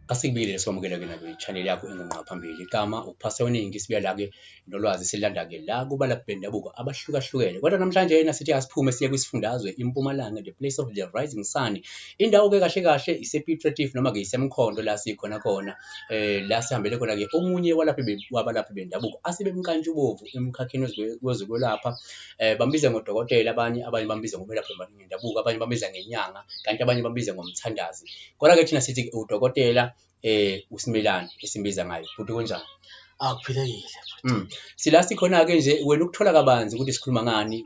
Asikubile sikwamukele-ke nakwi-channel yakho engunqa phambili. Igama uphasa weningi sibuya la-ke nolwazi silanda-ke la kubalaphi bendabuko abahlukahlukene. Kodwa namhlanje yena sithi asiphume siye kwisifundazwe iMpumalanga, the place of the rising sun. Indawo-ke kahle kahle ise-Piet Retief noma-ke iseMkhondo la sikhona khona. La sihambele khona-ke omunye walaphi wabalaphi bendabuko asebemnkantshubovu emkhakheni wezokwelapha. Bambiza ngodokotela abanye, abanye bambiza ngomelaphi ngendabuko, abanye bambiza ngenyanga, kanti abanye bambiza ngomthandazi. Kodwa-ke thina sithi udokotela uSimelane esimbiza ngayo. Bhuti kunjani? Akuphilekile. Sila sikhona-ke nje wena ukuthola kabanzi ukuthi sikhuluma ngani.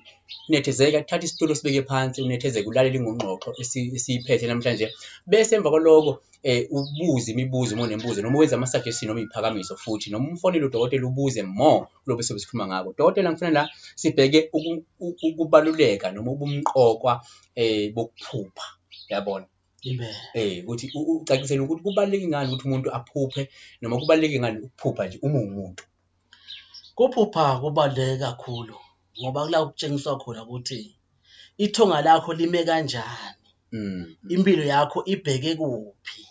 Nethezeka, thatha isitulo sibeke phansi, unethezeke ulalele ingongqoxo esiyiphethe namhlanje. Bese emva kwaloko ubuze imibuzo uma unemibuzo noma wenze ama-suggestion noma iy'phakamiso futhi noma umfonele udokotela ubuze more kulobe sobe sikhuluma ngako. Dokotela ngifuna la sibheke ukubaluleka noma ubumqokwa bokuphupha, yabona. Impela. Ukuthi ucacisele ukuthi kubaluleke ngani ukuthi umuntu aphuphe noma kubaluleke ngani ukuphupha nje uma uwumuntu. Kuphupha kubaluleke kakhulu ngoba kula kutshengiswa khona ukuthi ithonga lakho lime kanjani, impilo yakho ibheke kuphi.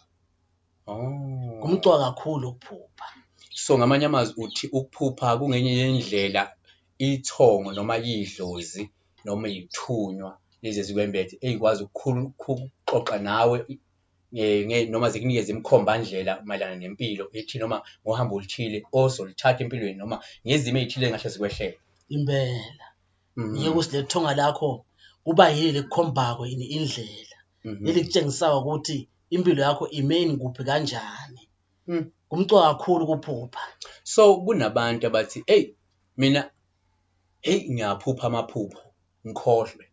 Oh. Kumcoka kakhulu ukuphupha. So ngamanye amazwi uthi ukuphupha kungenye yendlela ithongo noma idlozi noma iy'thunywa lezi ezikwembethe ey'kwazi ukuxoxa nawe noma zikunikeze imikhombandlela mayelana nempilo ethi noma ngohambo oluthile ozoluthatha empilweni noma ngezimo ey'thile ey'ngahle zikwehlele. Impela. Ngeke ukuthi leli thonga lakho kuba yini elikukhombako yini indlela elikutshengisayo ukuthi impilo yakho imeni kuphi kanjani. Kumcoka kakhulu ukuphupha. So kunabantu abathi eyi mina eyi ngiyaphupha amaphupho ngikhohlwe.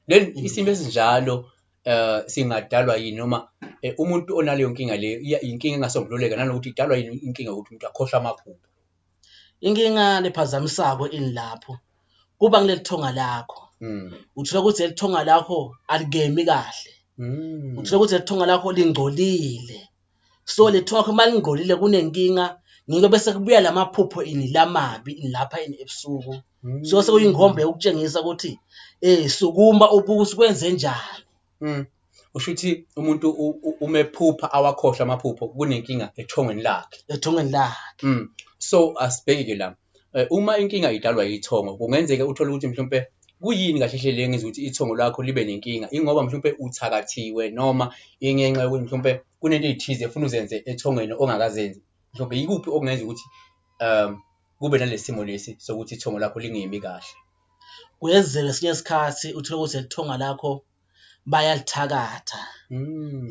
Then isimo esinjalo singadalwa yini noma umuntu onaleyo nkinga leyo inkinga engasombululeka nanokuthi idalwa yini inkinga yokuthi umuntu akhohlwe amaphupho. Inkinga lephazamisako ini lapho kuba kuleli thonga lakho. Uthola ukuthi leli thonga lakho alikemi kahle. Uthola ukuthi leli thonga lakho lingcolile. So le thonga lakho uma lingcolile kunenkinga ngiko bese kubuya lamaphupho ini lamabi ini lapha ini ebusuku. So sekuyinkhomba yokutshengisa ukuthi sukuma ubuke ukuthi kwenzenjani. Usho ukuthi umuntu uma ephupha awakhohlwe amaphupho kunenkinga ethongweni lakhe. Ethongweni lakhe. So asibheke-ke la. Uma inkinga idalwa yithongo kungenzeka uthole ukuthi mhlawumpe kuyini kahle hle le engenza ukuthi ithongo lakho libe nenkinga, ingoba mhlawumpe uthakathiwe noma ingenxa yokuthi mhlawumpe kunento ey'thize efuna uzenze ethongweni ongakazenzi. Mhlawumpe yikuphi okungenza ukuthi kube nalesi simo lesi sokuthi ithongo lakho lingemi kahle? Kuyenzeka esinye isikhathi uthole ukuthi leli thonga lakho bayalithakatha.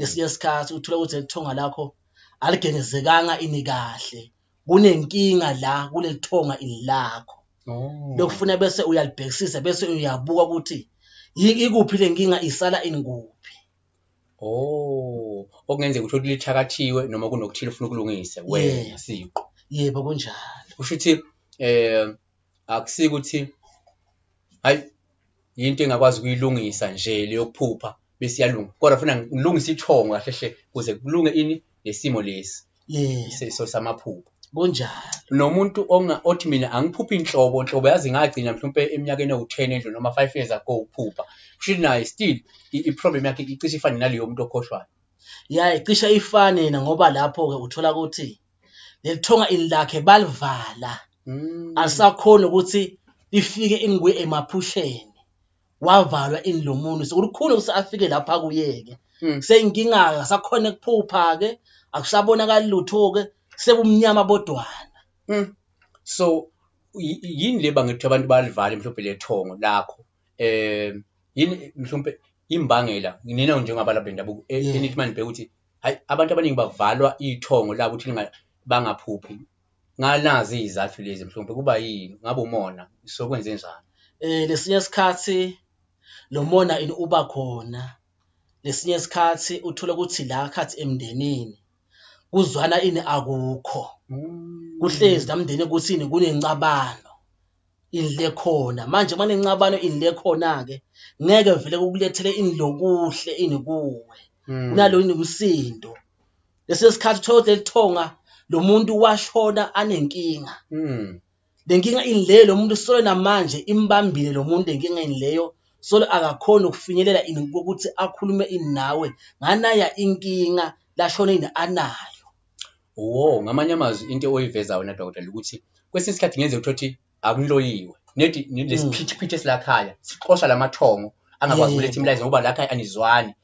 Esinye isikhathi uthole ukuthi leli thonga lakho aligengezekanga ini kahle. Kunenkinga la kuleli thonga ini lakho. Oh. Lokufuna bese uyalibhekisisa bese uyabuka ukuthi ikuphi le nkinga isala ini kuphi. Oh, okungenzeka uthole ukuthi lithakathiwe noma kunokuthile ufuna ukulungisa wena siqu. Yebo kunjalo. Kusho ukuthi akusiko ukuthi hayi yinto engakwazi ukuyilungisa nje leyokuphupha bese iyalunga kodwa funa ngilungise ithongo kahle hle kuze kulunge ini lesimo lesi Yebo. Samaphupho. Kunjalo. Nomuntu othi mina angiphuphi inhlobo nhlobo yazi ngagcina mhlawumpe eminyakeni ewu-10 endlule noma 5 years ago ukuphupha. Kusho ukuthi naye still i-problem yakhe icishe ifane naleyo yomuntu okhohlwayo. Ya icishe ifane yena ngoba lapho-ke uthola ukuthi leli thonga ini lakhe balivala. Alisakhoni ukuthi lifike ini kuye emaphusheni. Wavalwa ini lo muntu sekulukhuni ukuthi afike lapha kuye-ke. Seyinkinga-ke akasakhona ukuphupha-ke, akusabonakali lutho-ke, sebumnyama bodwana. So yini le bangela ukuthi abantu balivale mhlawumbe le thongo lakho? Yini mhlawumbe imbangela nina njengabalaphi bendabuko enithi manibheka ukuthi hhayi abantu abaningi bavalwa ithongo labo ukuthi bangaphuphi nganazi iy'zathu lezi mhlawumbe kuba yini? Ngabe umona? So kwenzenjani? Lesinye isikhathi lo mona ini uba khona, lesinye isikhathi uthole ukuthi la khathi emndenini kuzwana ini akukho. Kuhlezi la mndeni ukuthi ini kunencabano ini le khona. Manje uma kunencabano ini le khona-ke ngeke vele kukulethele ini lokuhle ini kuwe. Kunalo ini umsindo. Lesinye isikhathi uthole ukuthi leli thonga lo muntu washona anenkinga. Le nkinga inleyo lo muntu solo namanje imbambile lo muntu le nkinga inleyo solo akakhoni ukufinyelela ini ukuthi akhulume ini nawe nganaya inkinga lashone ini anayo. Wo, ngamanye amazwi into oyivezayo wena dokotela ukuthi kwesinye isikhathi kungenzeka uthole ukuthi akuloyiwe nedi lesiphithiphithi esilakhaya sixosha lamathongo angakwazi ukuletha imilayezo ngoba la khaya anizwani,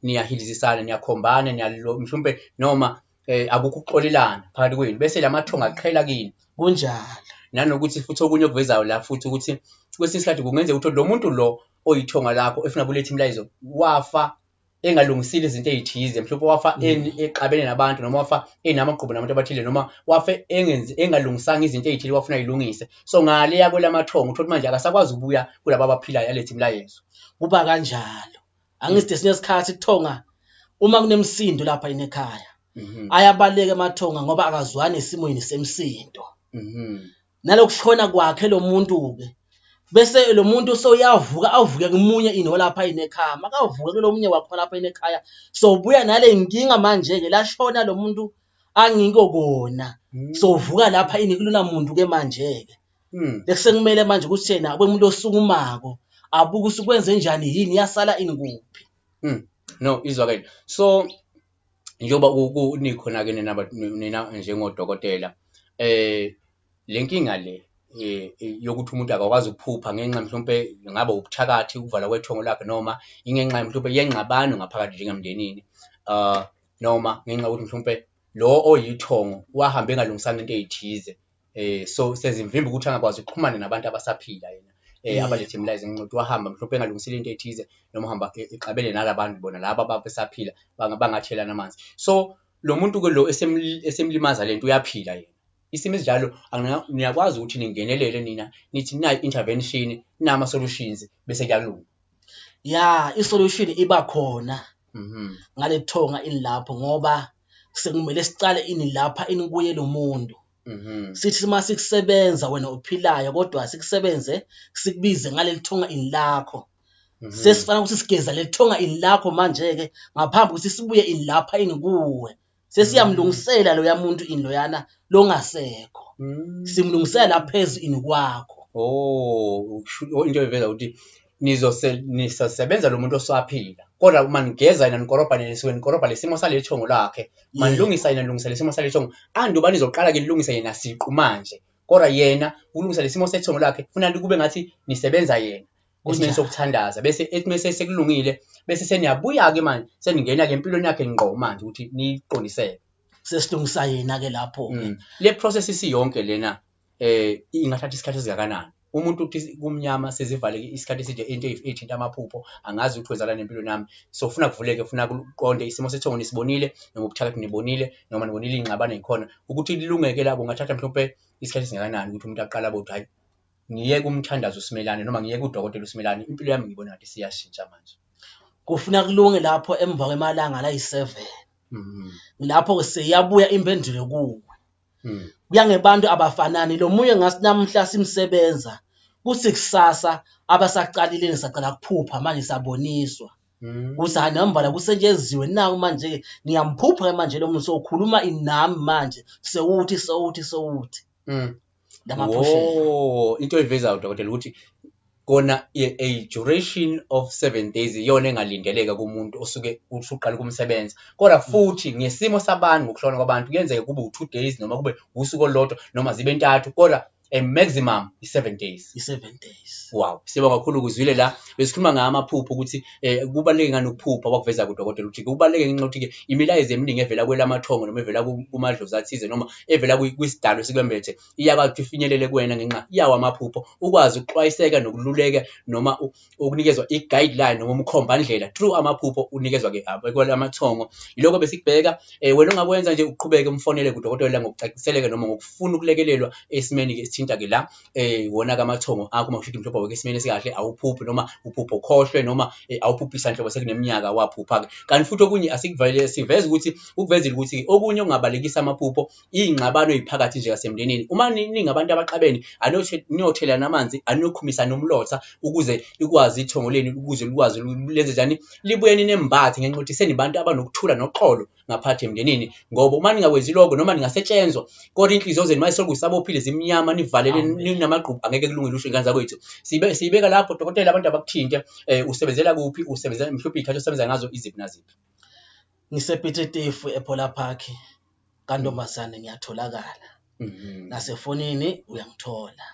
niyahilizisana, niyakhombana, mhlawumbe noma akukho ukuxolelana phakathi kwenu bese lamathongo aqhela kini. Kunjalo. Nanokuthi futhi okunye okuvezayo la futhi ukuthi kwesinye isikhathi kungenzeka ukuthi lo muntu lo oyithonga lakho efuna kuletha imilayezo wafa engalungisile izinto ey'thize, mhlawumbe wafa exabene nabantu noma wafa enamagqubu nabantu abathile noma wafe engenzi engalungisanga izinto ey'thile wafuna ayilungise. So ngaleya kwelamathongo uthole ukuthi manje akasakwazi ukubuya kulaba abaphilayo alethe imilayezo. Kuba kanjalo. Angithi esinye isikhathi ithonga uma kunemisindo lapha yini ekhaya ayabaleka amathonga ngoba akazwani nesimo yini semisindo. Nalokushona kwakhe lo muntu-ke bese lo muntu sewuyavuka avuke kumunye ini olapha yini ekhaya makavuke kulo munye wakho lapha yini ekhaya sobuya nale nkinga manje-ke lashona lo muntu angiko kona sovuka lapha ini kulona muntu-ke manje-ke. Bekusekumele manje ukuthi yena kube umuntu osukumako abuke ukuthi kwenze njani yini yasala ini kuphi. No, izwakele. So njengoba nikhona-ke nina nina njengodokotela le nkinga le yokuthi umuntu akakwazi ukuphupha ngenxa mhlawumpe ngabe ubuthakathi, ukuvalwa kwethongo lakhe noma ingenxa mhlawumpe yengxabano ngaphakathi njengemndenini noma ngenxa yokuthi mhlawumpe lo oyithongo wahamba engalungisanga into ey'thize. So sezimvimba ukuthi angakwazi ukuxhumana nabantu abasaphila yena abalethe imilayezo ngenxa yokuthi wahamba mhlawumpe engalungisile into ethize noma uhamba exabene nalabantu bona laba ababesaphila bangathelana amanzi. So lo muntu-ke lo esemlimaza lento uyaphila yena. Isimo esinjalo niyakwazi ukuthi ningenelele nina nithi nayi intervention nama-solutions bese kuyalunga. Ya, i-solution iba khona ngale thonga ini lapho ngoba sekumele sicale ini lapha ini kuye lo muntu. Sithi uma sikusebenza wena ophilayo kodwa sikusebenze sikubize ngaleli thonga ini lakho. Sesifana ukuthi sigeza leli thonga ini lakho manje-ke ngaphambi ukuthi sibuye ini lapha ini kuwe. Sesiyamlungisela loya muntu ini loyana longasekho. Simlungisela la phezu ini kwakho. Oh, into eveza ukuthi nisasebenza lo muntu osaphila kodwa uma nigeza yena nikorobha nisuke nikorobha lesimo sale thongo lakhe, uma nilungisa yena nilungisa lesimo sale thongo, anduba nizoqala-ke nilungise yena siqu manje kodwa yena ukulungisa lesimo sethongo lakhe funa kube ngathi nisebenza yena esimeni sokuthandaza bese ethi mese sekulungile bese seniyabuya-ke manje seningena-ke empilweni yakhe ngqo manje ukuthi niyiqondisele. Sesilungisa yena-ke lapho-ke. Le process isiyonke lena ingathatha isikhathi esingakanani? Umuntu uthi kumnyama sezivaleke isikhathi eside into ey'thinta amaphupho angazi ukuthi kwenzakalani empilweni yami. So funa kuvuleke, funa kuqonde isimo sethongo nisibonile noma ubuthakathi nibonile noma nibonile iy'ngxabano ey'khona. Ukuthi kulungeke la kungathatha mhlawumpe isikhathi esingakanani ukuthi umuntu aqale abe ukuthi hhayi ngiyeke umthandazo uSimelane noma ngiyeke udokotela uSimelane impilo yami ngibona ngathi isiyashintsha manje. Kufuna kulunge lapho emva kwemalanga layi-7. Lapho-ke seyabuya impendulo kuwe. Kuya ngebantu abafanani lo munye ngasi namuhla simsebenza kuthi kusasa abasaqalile saqala kuphupha manje saboniswa ukuthi hayi nambala kusetshenziwe naku manje-ke ngiyamphupha-ke manje lo muntu sewukhuluma nami manje sewuthi sewuthi sewuthi lamaphushela. Oh, into oyivezayo dokotela ukuthi kona a duration of 7 days iyona engalindeleka kumuntu osuke usuqala ukumsebenza kodwa futhi ngesimo sabantu ngokuhlona kwabantu kuyenzeka kube u-2 days noma kube usuku olulodwa noma zibe ntathu kodwa a maximum i-7 days. I-7 days. Wow, siyabonga kakhulu kuzwile la besikhuluma ngamaphupho ukuthi kubaluleke ngani ukuphupha kwakuveza kudokotela ukuthi kubaluleke ngenxa yokuthi-ke imilayezo eminingi evela kwelamathongo noma evela kumadlozi athize noma evela kwisidalo esikwembethe iyakwazi ukuthi ifinyelele kuwena ngenxa yawo amaphupho ukwazi ukuxwayiseka nokululeka noma ukunikezwa i-guideline noma umkhombandlela through amaphupho unikezwa-ke kwelamathongo. Yilokho besikubheka. Wena ongakwenza nje uqhubeke umfonele kudokotela ngokucaciseleka noma ngokufuna ukulekelelwa esimeni-ke esithinta-ke la wona-ke amathongo akho uma kusho ukuthi mhlawumbe awekho esimeni esikahle awuphuphi noma uphupha ukhohlwe noma awuphuphisa nhlobo sekuneminyaka waphupha-ke. Kanti futhi okunye asikuvele siveze ukuthi ukuvezile ukuthi okunye okungabalekisa amaphupho iy'ngxabano ey'phakathi nje kasemndenini. Uma ningabantu abaxabene niyothelana amanzi, aniyokhumisana umlotha ukuze likwazi ithongo lenu ukuze likwazi lenze njani libuye ninembathe ngenxa yokuthi senibantu abanokuthula noxolo. ngaphathi emndenini, ngoba uma ningakwenzi lokho noma ningasetshenzwa kodwa inhliziyo zenu mayisoloko isabophile zimnyama nivalele ninamagqubu, angeke kulungele usho ingane zakwethu. Siyibeka lapho dokotela, abantu abakuthinte. Usebenzela kuphi? Usebenzela mhlawumbe iy'khathi osebenza ngazo iziphi naziphi? NgisePiet Retief ePhola Park kantombazane, ngiyatholakala. Nasefonini uyangithola.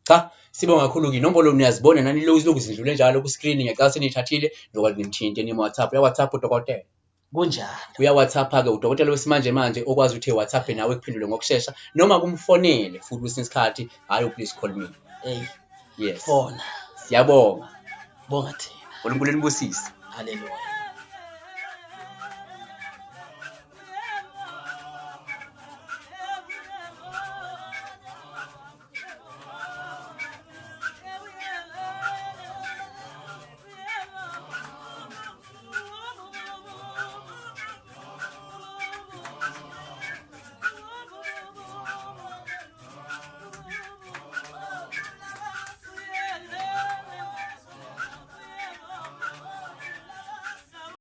Cha, sibonga kakhulu-ke. Inombolo niyazibona nani, lokhu zidlule njalo ku-screen. Ngiyacela seniyithathile nokwazi nimthinte nimo-WhatsApp. Uya-WhatsApp udokotela? Kunjalo. Uya-WhatsApp-ke udokotela wesimanje manje, okwazi ukuthi e-WhatsApp nawe ekuphendule ngokushesha, noma kumfonele futhi kwesinye isikhathi. Hhayi, please call me. Hey. Yes. Fona. Siyabonga. Bonga thina. uNkulunkulu nibusise. Hallelujah.